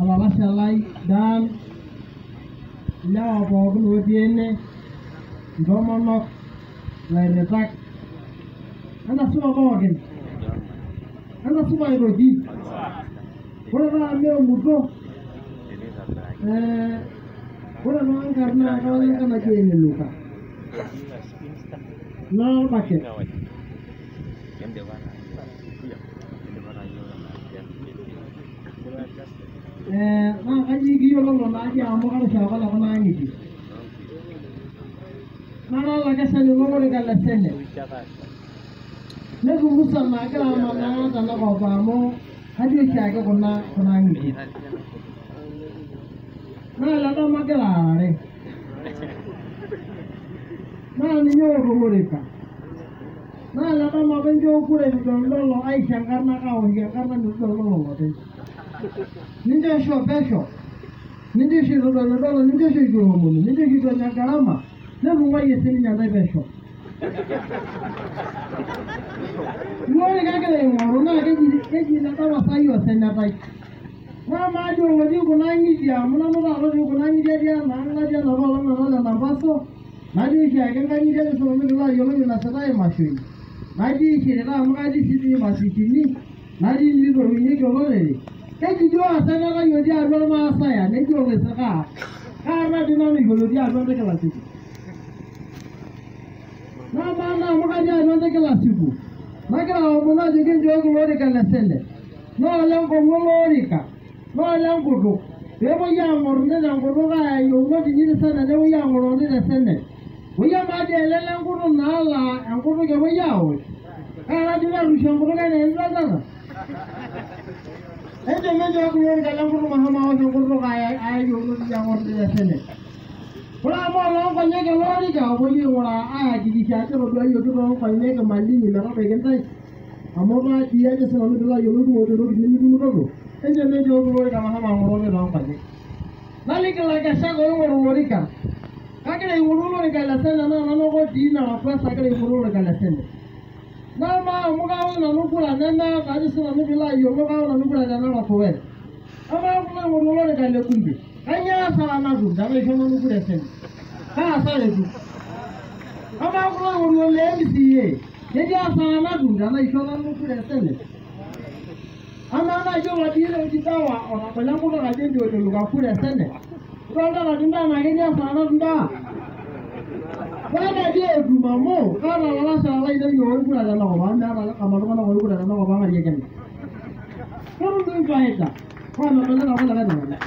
Olalashe lai Dan, ilewa pookin otii ene, intomonok, ilairitak, entasupa pookin. Entasupa aitoki. Ore taa meomuto, ore taa nkarn naa kaole enkang naji Eleluka. Nara orbaket. Naa kaji kiyiololo naaji amu kara oshiake ole kuna ang'itie. Nara olakeshani lolorika le Senate. Netumusa naagira amanaa tenakop amu katii oshiake kuna ang'itie. Naa ele dama agira aarare. Naa ninye oota olorika. Naa ele dama apa enchoo kura eitodoludolo aisho enkarna kaoshi enkarna mitodoludolo olopeny. Nincho isho pesho, nincho isho itodoludolo, nincho isho itu eomonu, nincho isho itu enya gharama, netung'uayie sininye ntae pesho. Ilo orika agira aing'oru naa keji ina dama sai osenetai. Naa maadi olotii kuna ang'itie amu nanu taata otii kuna ang'itie atii enaang' natii enapa olong' nanu ole Nampaso, natii oshiake nkang'itie ajo sinanu piilo ayiolou inasitae imashoi, natii ishirita amu katii sii dii imasishini, natii iniitorunyeki olorere. Keji duo osenetai otii atua irmaasai neji oloisikaa. Kaarna dii nanu aisho olotii atua ntae kila siku. Naa maana amu katii atua ntae kila siku. Nagira aomonu ajoki enchooki olorika le Senate. Naa olenkong'u ele orika, naa olenkutuk. Peepuoi aang'or intae tenkutuk aaya yieunot inyi te Senate nepuoi aang'oroo intae te Senate. Woi amaa dii ele lenkutuk naa laa enkutuk epuoi aosh. Kaara dii narrush enkutuk enaa enidoltata. Enchom enchooki olorika lenkutuk mashomo aosh enkutuk aaya yieunot inyi ang'or intae te Senate. Ore amu oloonkonyek ele orika opuoi aing'uraa ayakikisha ajo etoduayioki toonkonyek imalini metabaiki intae amu taa dii ajo sinanu piilo ayiolou kumok intokitin nimitumitoto. Enchom enchooki olorika mashomo ang'oroo intae toonkonyek. Naliki ilakeshak oing'oru ilorikan. Kagira aing'oru olorika le Senate naa nanu ake otii Narok West agira aing'oru olorika le Senate. Naa amaa amu kaok nanu kura nemeeta ajo sinanu piilo ayiolou kaok nanu kura te Narok West. Amaa kulo oing'oru olorika le bunge, kainyoo asara natum tenaisho nanu kura e Senate? Kaa asara etum? Amaa kulo oing'oru ole MCA, ketii asara natum tenaisho nanu kura e Senate? Amaa naaji olotii oji Dawa otabolo enkutuk ajo enchoo Oleluka kura e Senate, idoltata dii ntae enaa ketii asara natum Dawa? Kaata dii etum amu kaata ilalashera lainei ooik kura tenakop amu meeta kama iltung'anak ooik kura tenakop ang' ariekena. Ketum doi faida paa medolita kulikae tung'anak.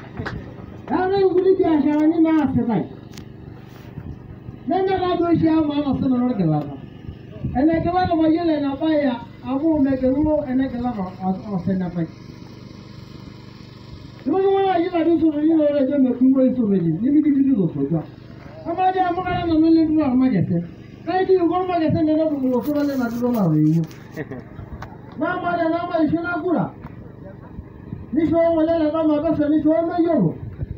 Eetae inkuti biasharani naasitae. Neme taa duo oshi amu maata sinanu orgilata. Enegilata mayiolo enebaya amu megeluno enegilata osenetai. Itoki naaji iladuo sotonini ootejo medung'oi isotonini nimidung'ito osotua. Amaa dii amu kara nanu olentito ormakesen. Kai dii iko ormakesen tenedung ilo sotua lena tito natoiwuo. Naa amaa tenamaisho ina kura, nishoo ng'ole ele dama pesho nishoo meyiolo,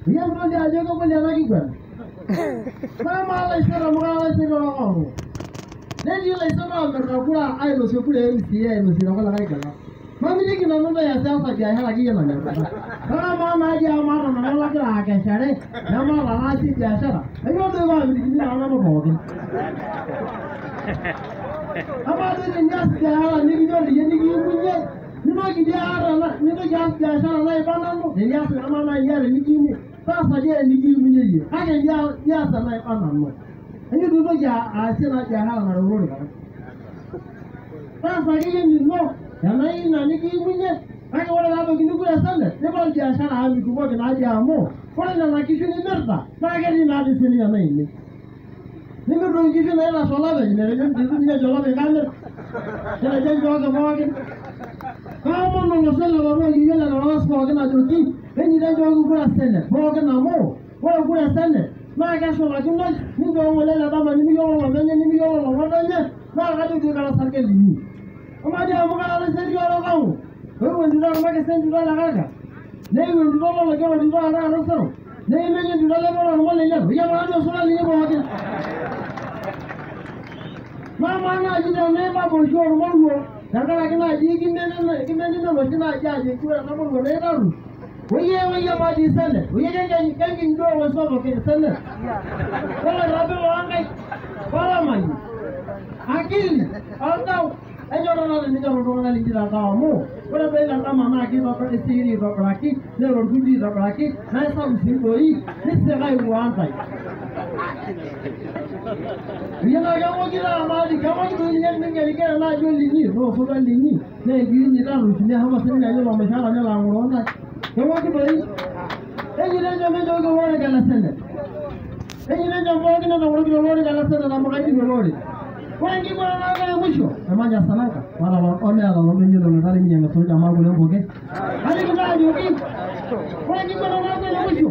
peyie midol dii ajo kegol ena kiguana. Naa amaa laisot amu kara olaisoti orok. Netii ilaisot oomirita kura ainosie kura e MCA ainosie tekulikae gilat. Mamitiki nanu ntae esiasa biashara akeyie nanyorrita. Kake amaa naadii amu maata nanu olagira akeshare, nemaata naasie biashara, ainyoo doi paamitikini naa nanu pookin. Amaa doi tenias biashara nikinyor iyie nikiimunye, nintoki dii aata nintoki aas biashara naiba nanu, tenias amaa naaji iyata enikiimie, taasa dii enikiimunye iyie, kake nias enaiba nanu. Enyu doi intoki aasie ina biashara nareu olorika. Taasa akeyie enino, tenaa ina nikiimunye, kake ore pee kura e Senate, nipal biashara amu mitumoki naadii amu ore nena kishu nimirta naa ketii naadii sininye nainei. Nimirtu inkishu naitashe olopeny, metejo eitu ninye ejo olopeny kamir, netejo enchooki pookin. Kaomon olosho le Leparua akeyie le Narok West pookin ajoki enchoo enchooki kura e Senate pookin amu ore kura e Senate naa keshulakinoi ninchoo ng'ole ele dama nimiyiolo olopeny nimiyiolo olong'otonye naa kajo dii kara osarge linyi. Amaa dii amu kara olaiseti orok ang'u, oiu entito ormakese entito ole Karka, neiu entito lologero entito oltaata osero, neimenye entito lemelo ormoleyian, oyiamara dii osura linyi pookin. Naa amaa naaji tenaibabu oshi ormoruo tenkaraki naaji kimeneno oshi naaji ajoki ore ena moruo naa itarrush. Oye oye matii senate. Oye kenkinjo loisoto senate. Oloirobi loonkaik olamai akili oltau enyor naa teninchoru iltung'anak linchi toltau amu ore doi tendama naa keisiri aitobiraki nelo orkuti aitobiraki naa isapu sii doi nisika aing'uaa ntae. Iyie naa keng'oki taa maati keng'oki doi ninye teningerikere naaji olinyi naa osotua linyi naa ekiinyi taruesh neshomo sininye anya ilo mushaara nelo ang'oroo ntae. Keng'oki doi eji tejo minchooki olorika le senate. Eji tejo pookin etang'orokito olorika le senate amu kaidimie olorika. Ore enkiguana naake e mwisho emanya Sananka omeeta oldoinyio loloitare minyang'u esuja kule mpoke. Kaliki taa ajoki ore enkiguana naake e mwisho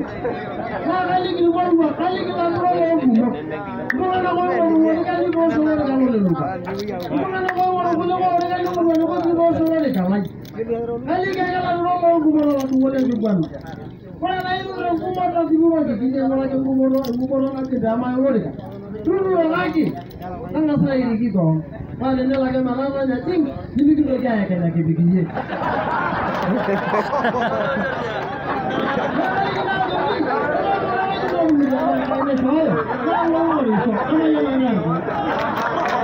naa kaliki ilmoruak, kaliki ilaturok loonkumok, iltung'anak oing'oru ilorikan lipoosho olorika loleluka, iltung'anak oing'oru kulie olorika lemurua eniko piipoosho olorika lai. Kaliki ake ilaturok loonkumok lelo lenkiguana. Ore naa itur engumoto kituroki kinyang'uraki engumoto najing peemaya olorika. Tuturokaki tang'asa airiki koon. Paa tenelo ake metaa itanya jing nimikintoki aekenyaki epik iyie. Neeku kaliki naa ajoki ore iltung'anak oitumia naa loing'orisho amayianaki Enkai.